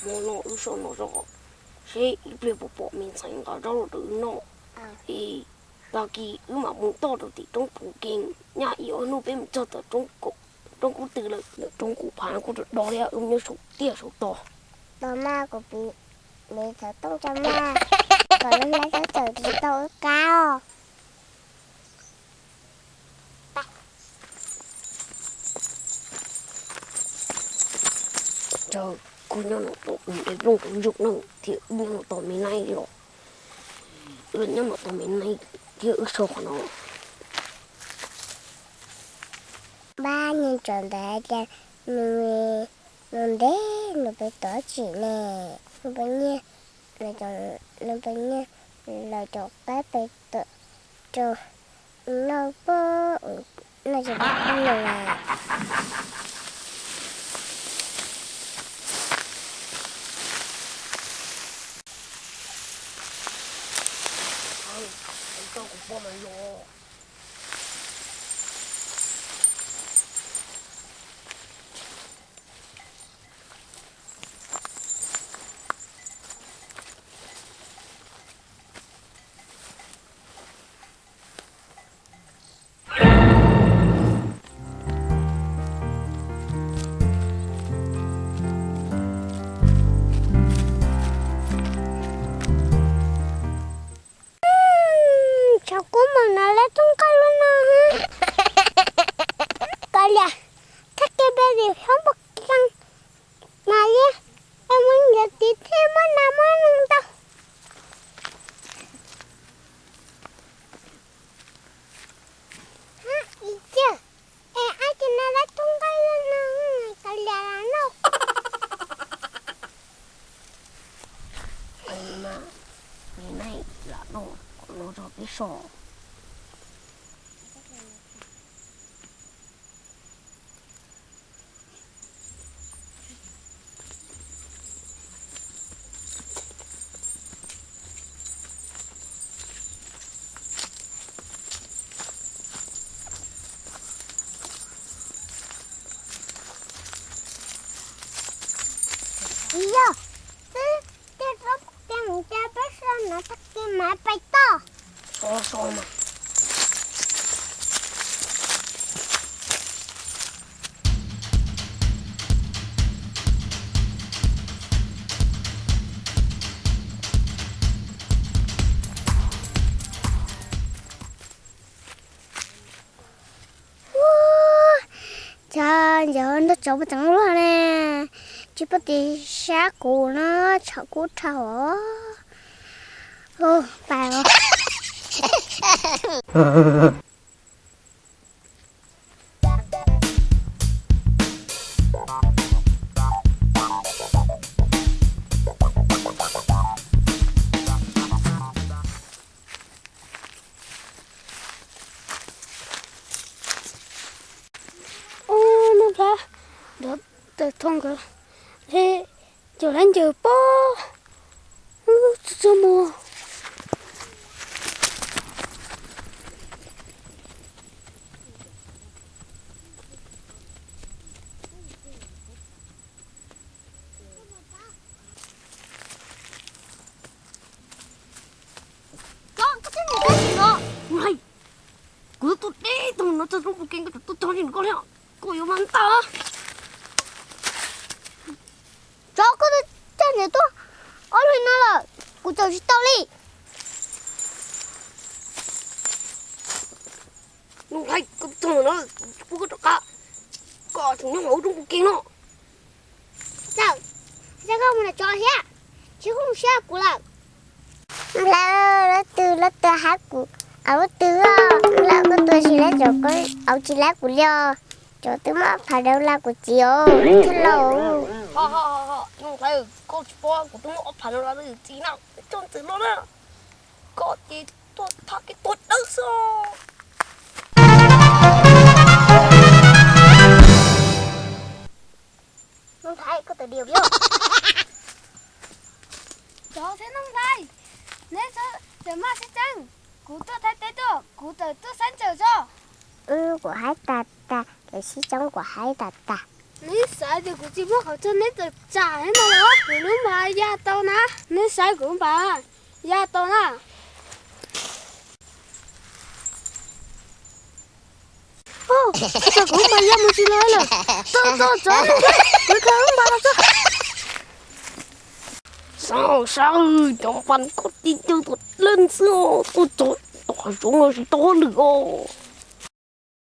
Mus no wb so no zog, seb ib pliag puas pom me ntxhais nqa zaub los rau wb noj. Es tag kis wb mam mus toj rau tim roob puv kees, nyaj ib ob hnub peb mus txog tom roob Kub Tw lawm, roob Kub Phav no kuj do do thiab, wb nyob saum tiaj saum tog. Tos mas kuv piv me xov tooj tso mas, kom lub hlab coob txawm tsis tau wb qab os. Ntshai kuv nyob no tos me neeg thiab wb nyob no tos me neeg los, wb nyob no tos me neeg thiab wb so qhov no. Npab niag tsov ntawd hais tias nws, nws ntev nws pem tov tsim ne, nws pem nyiag, nws pem nyiag lawv cov qaib pem tawm rau noj pab, noj tsis tau nws lawm. Tshav kub mus no lawv tub nqaij lub no. Kav liam, thaj kev peb tim xyoob puas keej mas li, es mus ncav tid thiaj muaj nas muaj noog tau. Ib tiag, es ab ces no lawv tub nqaij lub no, kav liam no. Nws lam noj kom no rau peb so. Tsis yog, twb tiag rau tias mus cas peb so no tag kis mas pais toj. So so mas. Ua, cas ntawd nrog tsov puas tseem luag ne, tsis pom tis sab kuv no, tshav kub dhau os. Pais os. Ub, Nuj Nplhaib, nrog Tawm Thoj nkawd, cov lab ncaws pob, txog txog mus. Kuv tuaj deb tug no txog roob puv kees, koj tseem tuaj txog li koj thiab, koj yuav mas ntag. Tsov, koj tuaj coj niam tuaj ob hlis no lawm, kuv txaus tsis tau li. Nuj Nplhaib, koj tuaj txog no, kuv pub koj rov qab, koj tseem nyob hauv roob puv kees no. Txawm, txawm koj mus nram tsov thiab, tsis pub mus siab kuv lawm. Lawv, lawv twg, lawv twg hais kuv, lawv twg, lawv koj tuaj tsis lab, tsov koj au tsis lab kuv li os. Tsov twb muab phav dav la kuv txiv os, thiab lauj. Nuj Nplhaib, koj tsis paub kuv twb muab ob phav dav la rau yus txiv na, coj ntxwv los na. Koj ces tuaj thaj kev tuag dawb xwb. Nuj Nplhaib, koj tawm diam os. Tsov thiab Nuj Nplhaib, neb txawm maj sib tseeb, kuv tuaj Thaib teb tuaj, kuv tawm tuaj saib ntsaws tso. Kuv haib tas tas, lawv sib tseeb kuv haib tas tas. Neb xav tias kuv tsis muab qhov tsho neb tawm tsam thiab no los? Kuv lub npas ya tau na, neb saib kuv lub npas ya tau na. Ua cas kuv lub npas ya mus tsis los lawm? Txog txog txog, kuv khaws lub npas los tso. Sab sab, cov npas ko tib co tuaj leej xwb, tuaj txog tom hav zoov no tsis tau hauj lwm os.